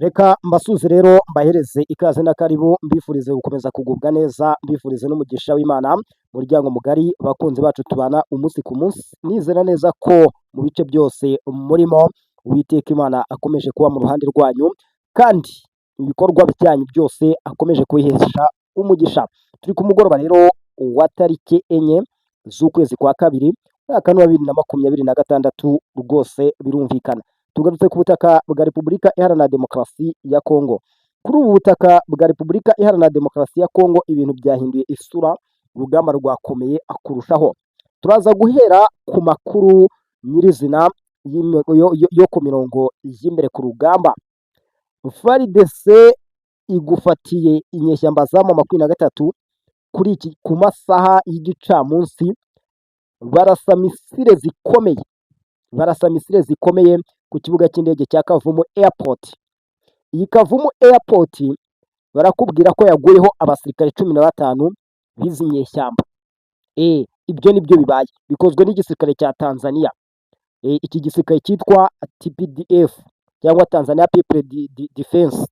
Reka mbasuze rero, mbahereze ikaze na karibu, mbifurize gukomeza kugubwa neza, mbifurize n'umugisha w'Imana. Muryango mugari, abakunzi bacu tubana umunsi ku munsi, nizera neza ko mu bice byose murimo Uwiteka Imana akomeje kuba mu ruhande rwanyu, kandi ibikorwa byanyu byose akomeje kubihesha umugisha. Turi ku mugoroba rero wa tariki 4 z'ukwezi kwa kabiri, umwaka wa 2026. Rwose birumvikana, tugarutse ku butaka bwa Repubulika Iharanira Demokarasi ya Kongo. Kuri ubu butaka bwa Repubulika Iharanira Demokarasi ya Kongo ibintu byahinduye isura, urugamba rwakomeye kurushaho. Turaza guhera ku makuru nyirizina yo ku mirongo y'imbere ku rugamba. FARDC igufatiye inyeshyamba za M23 kuri iki ku masaha y'igicamunsi, barasa misile zikomeye, barasa misile zikomeye ku kibuga cy'indege cya Kavumu Airport. Iyi Kavumu Airport barakubwira ko yaguyeho abasirikare 15 b'izi nyeshyamba. Ibyo nibyo bibaye, bikozwe n'igisirikare cya Tanzania. Iki gisirikare cyitwa TPDF cyangwa Tanzania People Defense,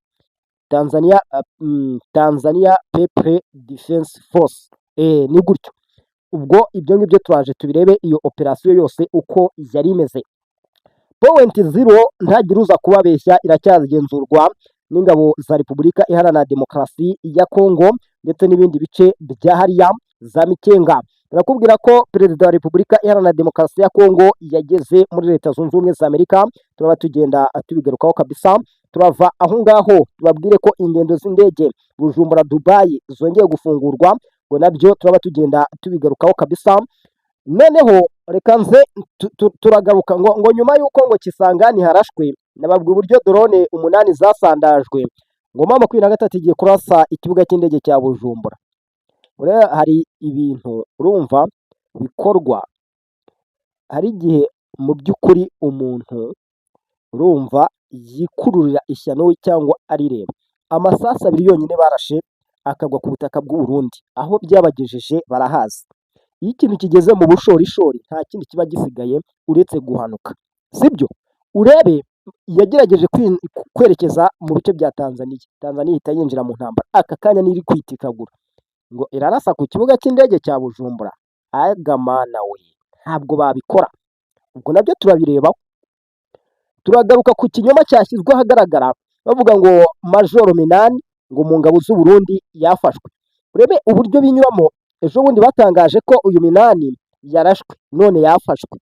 Tanzania People Defense Force, ni gutyo. Ubwo ibyo ngibyo turaje tubirebe, iyo operasiyo yose uko yari imeze. Point Zero, ntagire uza kubabeshya, iracyagenzurwa n'ingabo za Repubulika Iharanira Demokarasi ya Kongo ndetse n'ibindi bice bya hariya za Mikenga. Barakubwira ko Perezida wa Repubulika Iharanira Demokarasi ya Kongo yageze muri Leta Zunze Ubumwe za Amerika, turaba tugenda tubigarukaho kabisa. Turava aho ngaho tubabwire ko ingendo z'indege Bujumbura Dubai zongeye gufungurwa, ngo nabyo turaba tugenda tubigarukaho kabisa. Noneho reka nze turagaruka ngo nyuma y'uko ngo Kisangani harashwe, nababwiye uburyo drone 8 zasandajwe, ngo M23 igiye kurasa ikibuga cy'indege cya Bujumbura. Buriya hari ibintu urumva bikorwa, hari igihe mu by'ukuri umuntu urumva yikururira ishyano we cyangwa arireba. Amasasu 2 yonyine barashe akagwa ku butaka bw'u Burundi, aho byabagejeje barahazi. Iyo ikintu kigeze mu bushorishori nta kindi kiba gisigaye uretse guhanuka, sibyo? Urebe yagerageje kwerekeza mu bice bya Tanzania, Tanzania ihita yinjira mu ntambara. Aka kanya ntiri kwitikagura ngo irarasa ku kibuga cy'indege cya Bujumbura. Agamana we, ntabwo babikora. Ubwo nabyo turabirebaho. Turagaruka ku kinyoma cyashyizwe ahagaragara bavuga ngo Majoro Minani ngo mu ngabo z'u Burundi yafashwe. Urebe uburyo binyuramo, ejo bundi batangaje ko uyu Minani yarashwe, none yafashwe.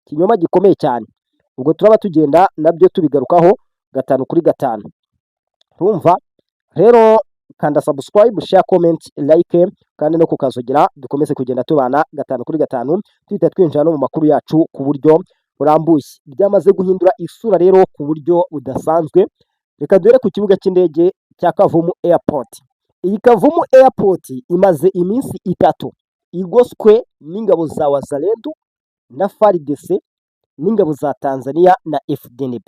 Ikinyoma gikomeye cyane. Ubwo turaba tugenda nabyo tubigarukaho gatanu kuri gatanu. Urumva rero, kanda subscribe, share, comment, like kandi no kukazogera, dukomeze kugenda tubana gatanu kuri gatanu, tuhita twinjira no mu makuru yacu ku buryo burambuye. Byamaze guhindura isura rero ku buryo budasanzwe. Reka duhere ku kibuga cy'indege cya Kavumu Airport. Iyi Kavumu Airport imaze iminsi 3 igoswe n'ingabo za Wazalendo na FARDC n'ingabo za Tanzania na FDNB.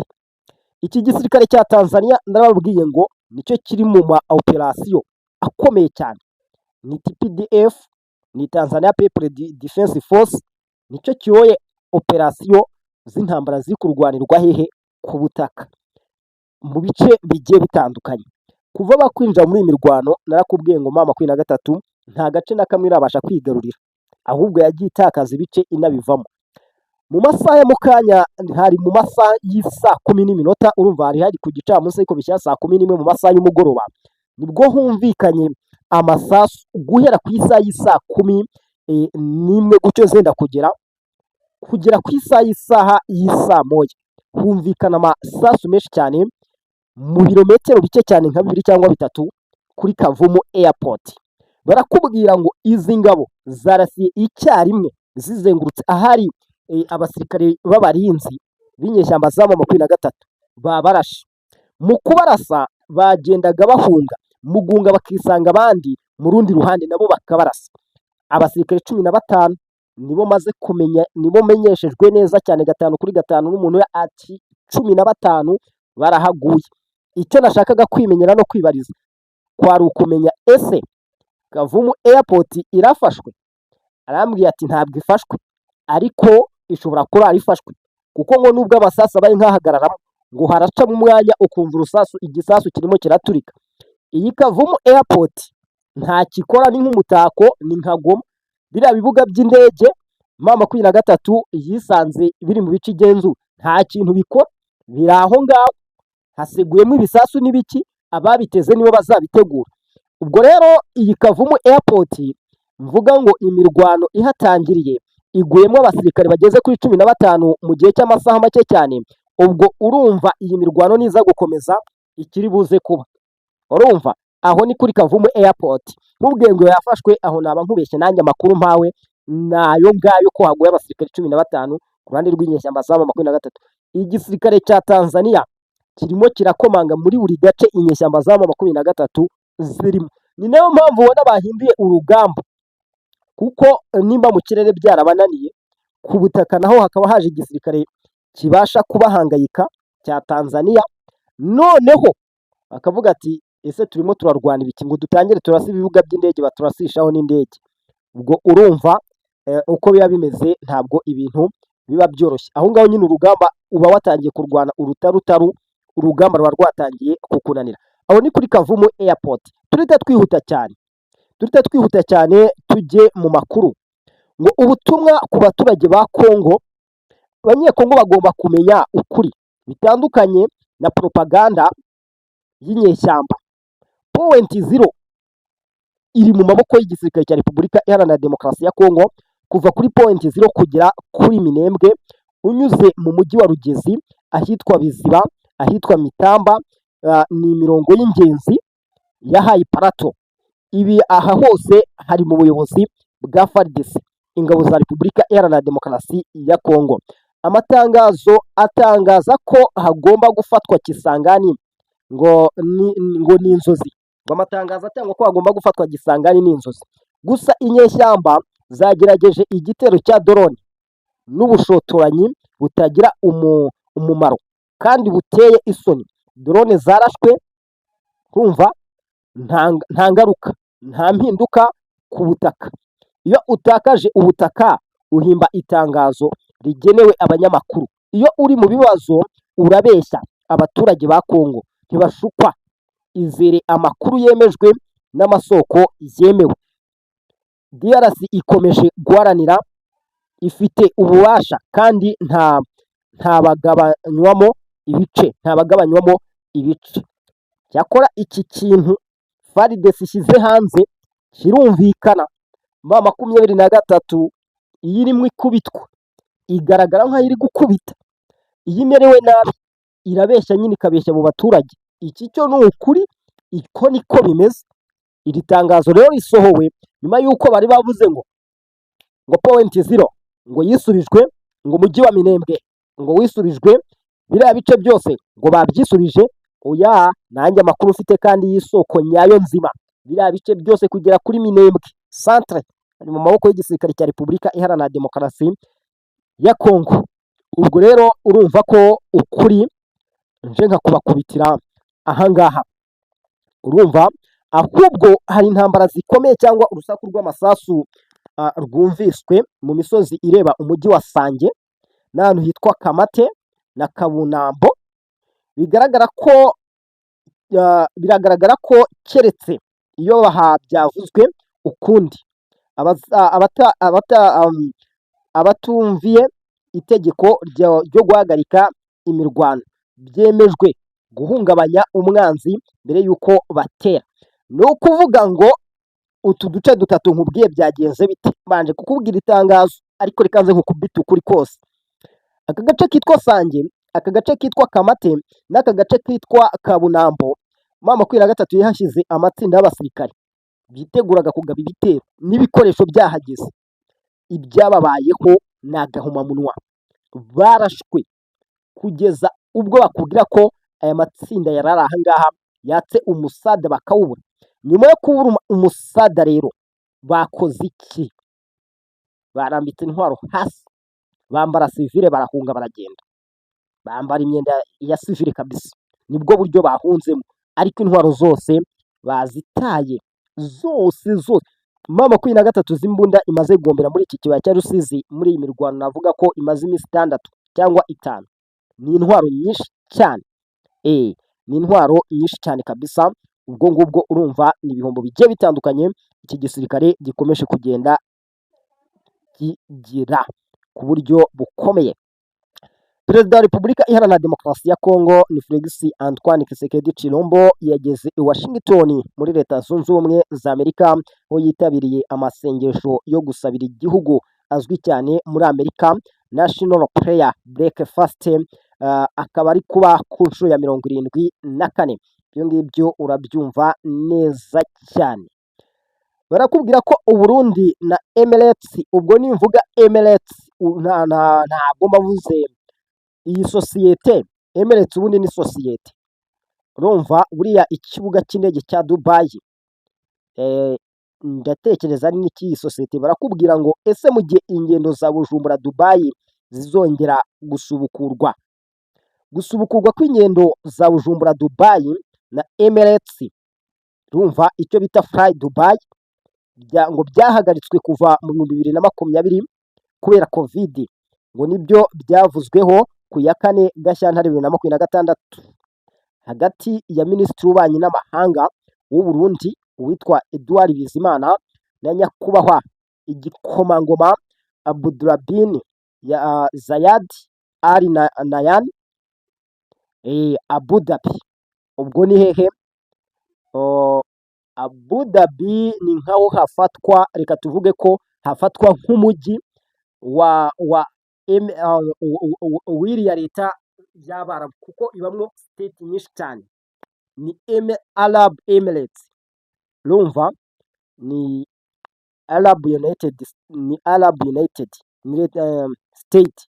Iki gisirikare cya Tanzania ndababwiye ngo nicyo kiri mu ma operasiyo akomeye cyane. Ni TPDF, ni Tanzania People Defense Force, nicyo kiyoboye operasiyo z'intambara ziri kurwanirwa hehe? Ku butaka, mu bice bigiye bitandukanye. Kuva bakwinjira muri iyi mirwano, narakubwiye ngo M23 nta gace na kamwe irabasha kwigarurira, ahubwo yagiye itakaza ibice inabivamo. Mu masaha ya mukanya, hari mu masaha y'isaa 10 n'iminota, urumva hari ku gicamunsi ariko bishyira saa 11 mu masaha y'umugoroba, nibwo humvikanye amasasu guhera ku isaha y'isaa 11 gutyo zenda kugera ku isaha y'isaa 1, humvikana amasasu menshi cyane mu birometero bike cyane nka bibiri cyangwa bitatu kuri Kavumu Airport. Barakubwira ngo izi ngabo zarasiye icyarimwe zizengurutse ahari abasirikare b'abarinzi b'inyeshyamba za M23, babarashe. Mu kubarasa bagendaga bahunga, mu guhunga bakisanga abandi mu rundi ruhande nabo bakabarasa. Abasirikare 15 nibo maze kumenya, nibo menyeshejwe neza cyane gatanu kuri gatanu n'umuntu ati 15 barahaguye. Icyo nashakaga kwimenyera no kwibariza kwari ukumenya: ese Kavumu Airport irafashwe? Arambwiye ati ntabwo ifashwe, ariko ishobora kurara ifashwe, kuko ngo nubwo amasasu abaye nk'ahagararamo Ngo haracamo umwanya ukumva urusasu, igisasu kirimo kiraturika. Iyi Kavumu Airport ntakikora, ni nk'umutako, ni nka Goma. Biriya bibuga by'indege M23 yisanze biri mu bice igenzura, nta kintu bikora, biri aho ngaho, haseguyemo ibisasu n'ibiki, ababiteze nibo bazabitegura. Ubwo rero iyi Kavumu Airport mvuga ngo imirwano ihatangiriye iguyemo abasirikare bageze kuri 15 mu gihe cy'amasaha make cyane. Ubwo urumva iyi mirwano niza gukomeza ikiri buze kuba. Urumva aho ni kuri Kavumu Airport. Nkubwiye ngo yafashwe, aho naba nkubeshye. Nanjye amakuru mpawe nayo ngayo ko haguye abasirikare 15 ku ruhande rw'inyeshyamba za M23. Igisirikare cya Tanzania kirimo kirakomanga muri buri gace inyeshyamba za M23 zirimo. Ni nayo mpamvu ubona bahinduye urugamba, kuko nimba mu kirere byarabananiye, ku butaka naho hakaba haje igisirikare kibasha kubahangayika cya Tanzania. Noneho bakavuga ati: "Ese turimo turarwana ibiki ngo dutangire turase ibibuga by'indege baturasishaho n'indege?" Ubwo urumva uko biba bimeze, ntabwo ibintu biba byoroshye aho ngaho nyine. Urugamba uba watangiye kurwana urutarutaru, urugamba ruba rwatangiye kukunanira. Aho ni kuri Kavumu Airport. Turite twihuta cyane, turite twihuta cyane tujye mu makuru. Ngo ubutumwa ku baturage ba Kongo: Abanyekongo bagomba kumenya ukuri bitandukanye na propaganda y'inyeshyamba. Point Zero iri mu maboko y'igisirikare cya Repubulika Iharanira Demokarasi ya Kongo, kuva kuri Point Zero kugera kuri Minembwe, unyuze mu mujyi wa Rugezi, ahitwa Biziba, ahitwa Mitamba, ni imirongo y'ingenzi ya Plateau. Ibi aha hose hari mu buyobozi bwa FARDC, ingabo za Repubulika Iharanira Demokarasi ya Kongo. Amatangazo atangaza ko hagomba gufatwa Kisangani ngo ni inzozi. Ngo amatangazo atangwa ko hagomba gufatwa Kisangani ni inzozi gusa. Inyeshyamba zagerageje igitero cya drone n'ubushotoranyi butagira umumaro kandi buteye isoni. Drone zarashwe, kumva nta ngaruka, nta mpinduka ku butaka. Iyo utakaje ubutaka uhimba itangazo rigenewe abanyamakuru. Iyo uri mu bibazo urabeshya. Abaturage ba Kongo ntibashukwa. Izere amakuru yemejwe n'amasoko yemewe. DRC ikomeje guharanira, ifite ububasha kandi nta bagabanywamo ibice, nta bagabanywamo ibice. Cyakora iki kintu FARDC ishyize hanze kirumvikana. M23 iyo irimo ikubitwa igaragara nk'aho iri gukubita, iyo imerewe nabi irabeshya nyine, ikabeshya mu baturage. Iki cyo ni ukuri, iko niko bimeze. Iri tangazo rero risohowe nyuma y'uko bari bavuze ngo Point Zero ngo yisubijwe, ngo umujyi wa Minembwe ngo wisubijwe, biriya bice byose ngo babyisubije. Oya, nanjye amakuru ufite kandi y'isoko nyayo nzima, biriya bice byose kugera kuri Minembwe centre ari mu maboko y'igisirikare cya Repubulika Iharanira Demokarasi ya Kongo. Ubwo rero urumva ko ukuri nje nkakubakubitira ahangaha. Urumva ahubwo hari intambara zikomeye cyangwa urusaku rw'amasasu rwumviswe mu misozi ireba umujyi wa Sange n'ahantu hitwa Kamate na Kabunambo. Bigaragara ko biragaragara ko keretse iyo byavuzwe ukundi, abatumviye itegeko ryo guhagarika imirwano byemejwe guhungabanya umwanzi mbere y'uko batera. Ni ukuvuga ngo utu duce dutatu nkubwiye byagenze bite? Mbanje kukubwira itangazo, ariko reka nze nkukubite ukuri kose. Aka gace kitwa Sange, aka gace kitwa Kamate n'aka gace kitwa Kabunambo, M23 yahashyize amatsinda y'abasirikare biteguraga kugaba ibitero n'ibikoresho byahageze. Ibyababayeho ni agahomamunwa, barashwe kugeza ubwo bakubwira ko aya matsinda yari ari aha ngaha yatse umusada bakawubura. Nyuma yo kubura umusada rero bakoze iki? Barambitse intwaro hasi, bambara sivile, barahunga, baragenda, bambara imyenda ya sivile kabisa. Nibwo buryo bahunzemo, ariko intwaro zose bazitaye zose zose. M23 z'imbunda imaze gugombera muri iki kibaya cya Rusizi muri iyi mirwano, navuga ko imaze iminsi 6 cyangwa 5, ni intwaro nyinshi cyane. Ni intwaro nyinshi cyane kabisa. Ubwo ngubwo urumva ni ibihombo bigiye bitandukanye iki gisirikare gikomeje kugenda kigira ku buryo bukomeye. Perezida wa Repubulika Iharanira Demokarasi ya Kongo ni Felix Antoine Tshisekedi Tshilombo, yageze i Washington muri Leta Zunze Ubumwe za Amerika, aho yitabiriye amasengesho yo gusabira igihugu azwi cyane muri Amerika, National Prayer Breakfast, akaba ari kuba ku nshuro ya 74. Ibyo ngibyo urabyumva neza cyane. Barakubwira ko Uburundi na Emirates, ubwo nimvuga Emirates ntabwo mbavuze iyi sosiyete Emirates, ubundi ni sosiyete. Urumva buriya ikibuga cy'indege cya Dubai, ndatekereza ari n'icy'iyi sosiyete. Barakubwira ngo ese mu gihe ingendo za Bujumbura Dubai zizongera gusubukurwa? Gusubukurwa kw'ingendo za Bujumbura Dubai na Emirates, urumva icyo bita Fly Dubai, ngo byahagaritswe kuva mu 2020 kubera Covid, ngo nibyo byavuzweho ku ya 4 Gashyantare 2026 hagati ya Minisitiri w'Ububanyi n'Amahanga w'u Burundi uwitwa Edouard Bizimana na Nyakubahwa Igikomangoma Abdullah bin Zayed Al Nahyan, Abu Dhabi. Ubwo ni hehe? Abu Dhabi ni nkaho hafatwa, reka tuvuge ko hafatwa nk'umujyi wa w'iriya leta y'Abarabu, kuko ibamo state nyinshi cyane. Ni Arab Emirates, urumva ni Arab United, ni Arab United ni state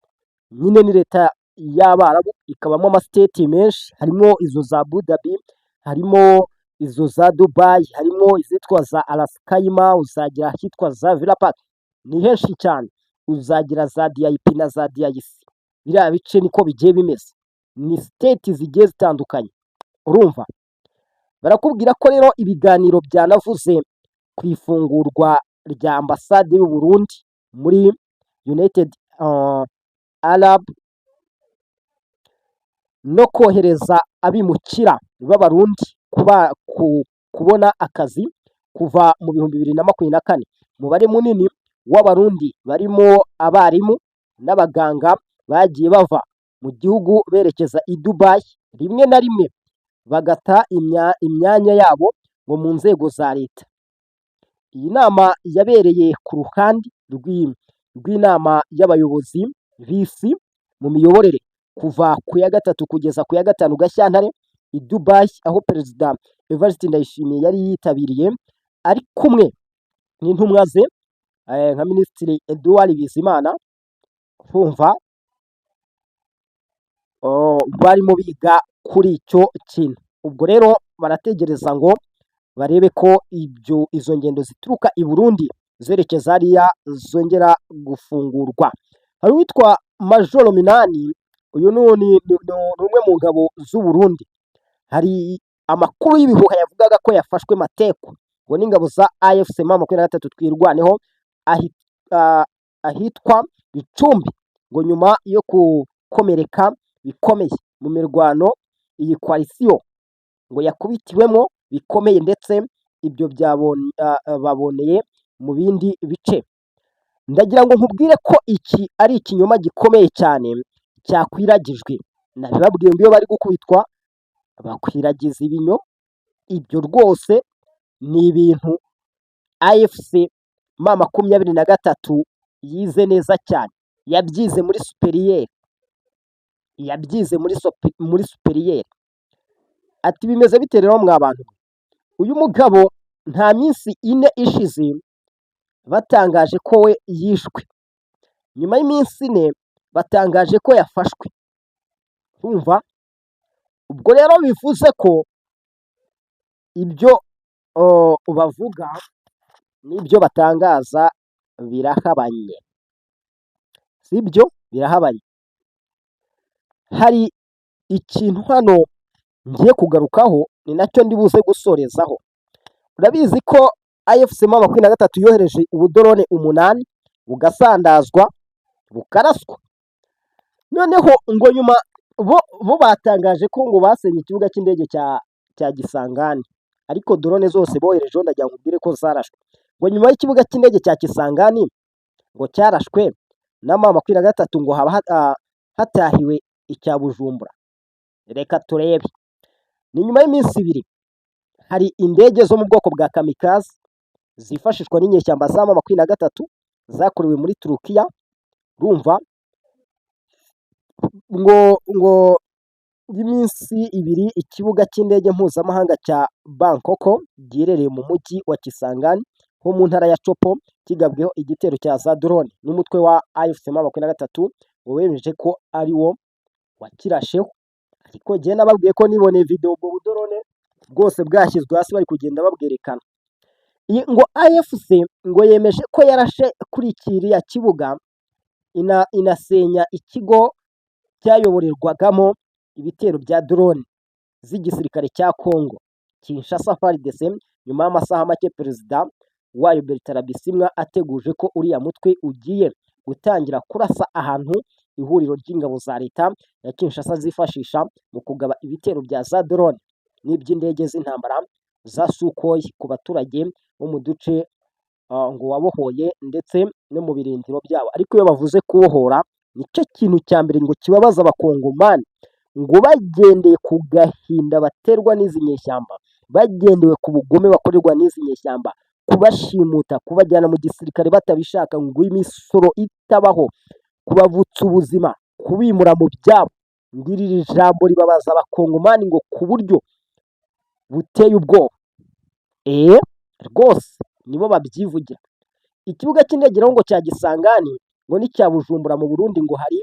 nyine, ni leta y'Abarabu, ikabamo ama state menshi, harimo izo za Abu Dhabi, harimo izo za Dubai, harimo izitwa za Al Khaimah, uzagira ahitwa za Villa Park, ni henshi cyane, uzagira za DIP na za DIC, biriya bice niko bigiye bimeze, ni state zigiye zitandukanye. Urumva barakubwira ko rero ibiganiro byanavuze ku ifungurwa rya ambasade y'u Burundi muri United Arab no kohereza abimukira b'Abarundi kubona akazi kuva mu 2024. Umubare munini w'Abarundi barimo abarimu n'abaganga bagiye bava mu gihugu berekeza i Dubai, rimwe na rimwe bagata imyanya yabo ngo mu nzego za leta. Iyi nama yabereye ku ruhande rw'inama y'abayobozi b'isi mu miyoborere kuva ku ya 3 kugeza ku ya 5 Gashyantare i Dubai, aho Perezida Evariste Ndayishimiye yari yitabiriye ari kumwe n'intumwa ze nka Minisitiri Edouard Bizimana. Kumva barimo biga kuri icyo kintu. Ubwo rero barategereza ngo barebe ko ibyo izo ngendo zituruka i Burundi zerekeza hariya zongera gufungurwa. Hari uwitwa Majoro Minani, uyu ni umwe mu ngabo z'u Burundi. Hari amakuru y'ibihuha yavugaga ko yafashwe matekwa ngo n'ingabo za AFC M23 Twirwaneho ahitwa Bicumbi, ngo nyuma yo gukomereka bikomeye mu mirwano iyi coalition ngo yakubitiwemo bikomeye, ndetse ibyo baboneye mu bindi bice. Ndagira ngo nkubwire ko iki ari ikinyoma gikomeye cyane cyakwiragijwe. Nabibabwiye ngo iyo bari gukubitwa bakwiragiza ibinyoma, ibyo rwose ni ibintu AFC M23 yize neza cyane, yabyize muri supérieur, yabyize muri supérieur. Ati bimeze bite rero mwa bantu mwe? Uyu mugabo nta minsi 4 ishize batangaje ko we yishwe, nyuma y'iminsi 4 batangaje ko yafashwe. Urumva? Ubwo rero bivuze ko ibyo bavuga n'ibyo batangaza birahabanye, sibyo? Birahabanye. Hari ikintu hano ngiye kugarukaho, ni nacyo ndi buze gusorezaho. Urabizi ko AFC M23 yohereje ubu drone umunani, bugasandazwa, bukaraswa, noneho ngo nyuma Bo batangaje ko ngo basenye ikibuga cy'indege cya Kisangani, ariko drone zose boherejeho, ndagira ngo ubwire ko zarashwe. Ngo nyuma y'ikibuga cy'indege cya Kisangani ngo cyarashwe na M23, ngo haba hatahiwe icya Bujumbura. Reka turebe. Ni nyuma y'iminsi 2 hari indege zo mu bwoko bwa kamikaze zifashishwa n'inyeshyamba za M23 zakorewe muri Turukiya. Urumva ngo y'iminsi 2 ikibuga cy'indege mpuzamahanga cya Bangkok giherereye mu mujyi wa Kisangani ho mu ntara ya Tshopo kigabweho igitero cya za drone n'umutwe wa AFC M23, wemeje ko ari wo wakirasheho. Ariko jye nababwiye ko niboneye video ubwo budrone bwose bwashyizwe hasi, bari kugenda babwerekana. Iyi ngo AFC ngo yemeje ko yarashe kuri kiriya kibuga, inasenya ikigo cyayoborerwagamo ibitero bya drone z'igisirikare cya Congo Kinshasa, FARDC, nyuma y'amasaha make perezida wayo Bertrand Bisimwa ateguje ko uriya mutwe ugiye gutangira kurasa ahantu ihuriro ry'ingabo za leta ya Kinshasa zifashisha mu kugaba ibitero bya za drone n'iby'indege z'intambara za Sukhoi ku baturage bo mu duce ngo wabohoye ndetse no mu birindiro byabo. Ariko iyo bavuze kubohora, nicyo kintu cya mbere ngo kibabaza Abakongomani, ngo bagendeye ku gahinda baterwa n'izi nyeshyamba, bagendewe ku bugome bakorerwa n'izi nyeshyamba, kubashimuta, kubajyana mu gisirikare batabishaka, ngo imisoro itabaho, kubavutsa ubuzima, kubimura mu byabo. Ngo iri jambo ribabaza Abakongomani ngo ku buryo buteye ubwoba. Ee rwose, nibo babyivugira. Ikibuga cy'indege rero ngo cya Kisangani ngo n'icya Bujumbura mu Burundi ngo hari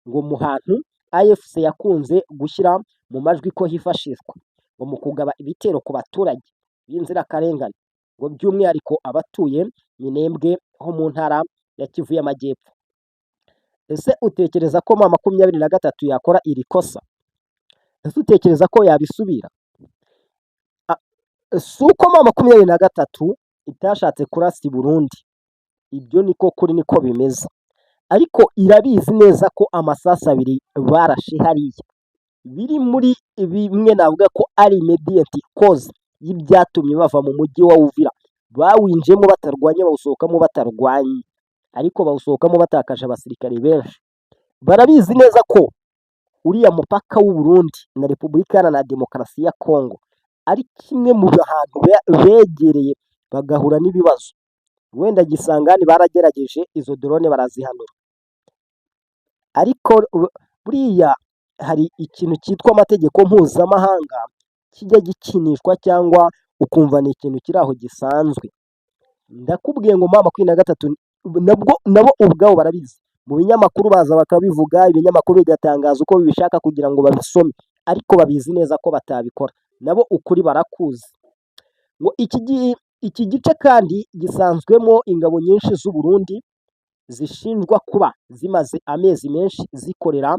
ngo mu hantu AFC yakunze gushyira mu majwi ko hifashishwa ngo mu kugaba ibitero ku baturage b'inzirakarengane, ngo by'umwihariko abatuye Minembwe ho mu ntara ya Kivu y'Amajyepfo. Ese utekereza ko M23 yakora iri kosa? Ese utekereza ko yabisubira? Si uko M23 itashatse kurasa i Burundi, ibyo niko kuri, niko bimeze, ariko irabizi neza ko amasasu abiri barashe hariya biri muri bimwe navuga ko ari immediate cause y'ibyatumye bava mu mujyi wa Uvira. Bawinjiyemo batarwanye, bawusohokamo batarwanye, ariko bawusohokamo batakaje abasirikare benshi. Barabizi neza ko uriya mupaka w'u Burundi na Repubulika Iharanira Demokarasi ya Kongo ari kimwe mu hantu begereye bagahura n'ibibazo. Wenda Kisangani baragerageje, izo drone barazihanura, ariko buriya hari ikintu cyitwa amategeko mpuzamahanga kijya gikinishwa, cyangwa ukumva ni ikintu kiri aho gisanzwe. Ndakubwiye ngo M23 nabwo nabo ubwabo barabizi. Mu binyamakuru baza bakabivuga, ibinyamakuru bigatangaza uko bibishaka kugira ngo babisome, ariko babizi neza ko batabikora. Nabo ukuri barakuzi. Ngo iki gice kandi gisanzwemo ingabo nyinshi z'u Burundi zishinjwa kuba zimaze amezi menshi zikorera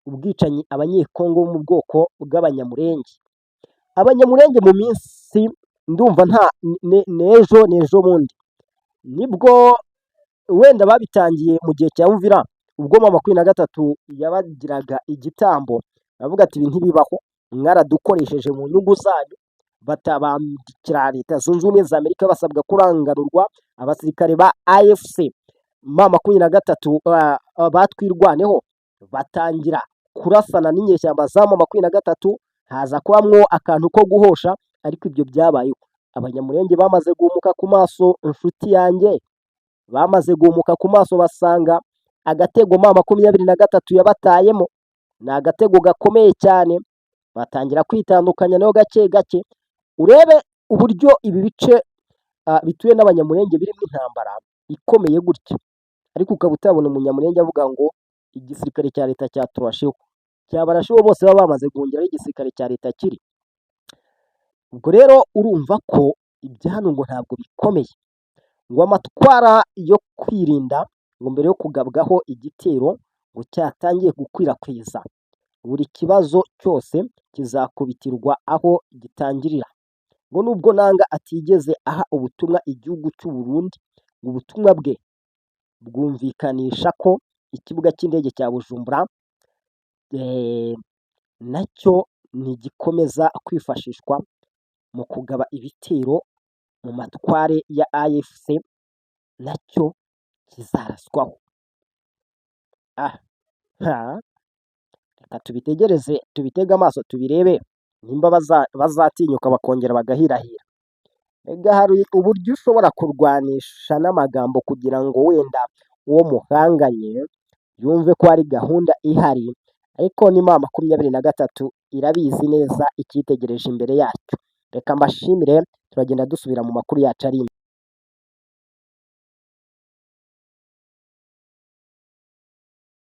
ubwicanyi Abanyekongo bo mu bwoko bw'Abanyamurenge. Abanyamurenge mu minsi, ndumva nta n'ejo n'ejo bundi nibwo wenda babitangiye mu gihe cya Uvira, ubwo M23 yabagiraga igitambo, bavuga ati: "Ibi ntibibaho, mwaradukoresheje mu nyungu zanyu." Batabandikira Leta Zunze Ubumwe za Amerika basabwa kurangarurwa abasirikare ba AFC M23 batwirwaneho, batangira kurasana n'inyeshyamba za M23, haza kubamwo akantu ko guhosha. Ariko ibyo byabayeho Abanyamurenge bamaze guhumuka ku maso, inshuti yanjye, bamaze guhumuka ku maso, basanga agatego M23 yabatayemo ni agatego gakomeye cyane, batangira kwitandukanya nayo gake gake. Urebe uburyo ibi bice bituwe n'Abanyamurenge birimo intambara ikomeye gutya, ariko ukaba utabona Umunyamurenge avuga ngo igisirikare cya leta cyaturasheho. Cyabarasheho bose baba bamaze guhungira aho igisirikare cya leta kiri. Ubwo rero urumva ko ibya hano ngo ntabwo bikomeye. Ngo amatwara yo kwirinda ngo mbere yo kugabwaho igitero ngo cyatangiye gukwirakwiza, buri kibazo cyose kizakubitirwa aho gitangirira. Ngo nubwo Nanga atigeze aha ubutumwa igihugu cy'u Burundi, ngo ubutumwa bwe bwumvikanisha ko ikibuga cy'indege cya Bujumbura nacyo ntigikomeza kwifashishwa mu kugaba ibitero mu matware ya AFC, nacyo kizaraswaho. Aha reka tubitegereze, tubitege amaso, tubirebe nimba bazatinyuka bakongera bagahirahira. Ega hari uburyo ushobora kurwanisha n'amagambo kugira ngo wenda uwo muhanganye yumve ko hari gahunda ihari, ariko ni M23 irabizi neza icyitegereje imbere yacyo. Reka mbashimire, turagenda dusubira mu makuru yacu ari imbere.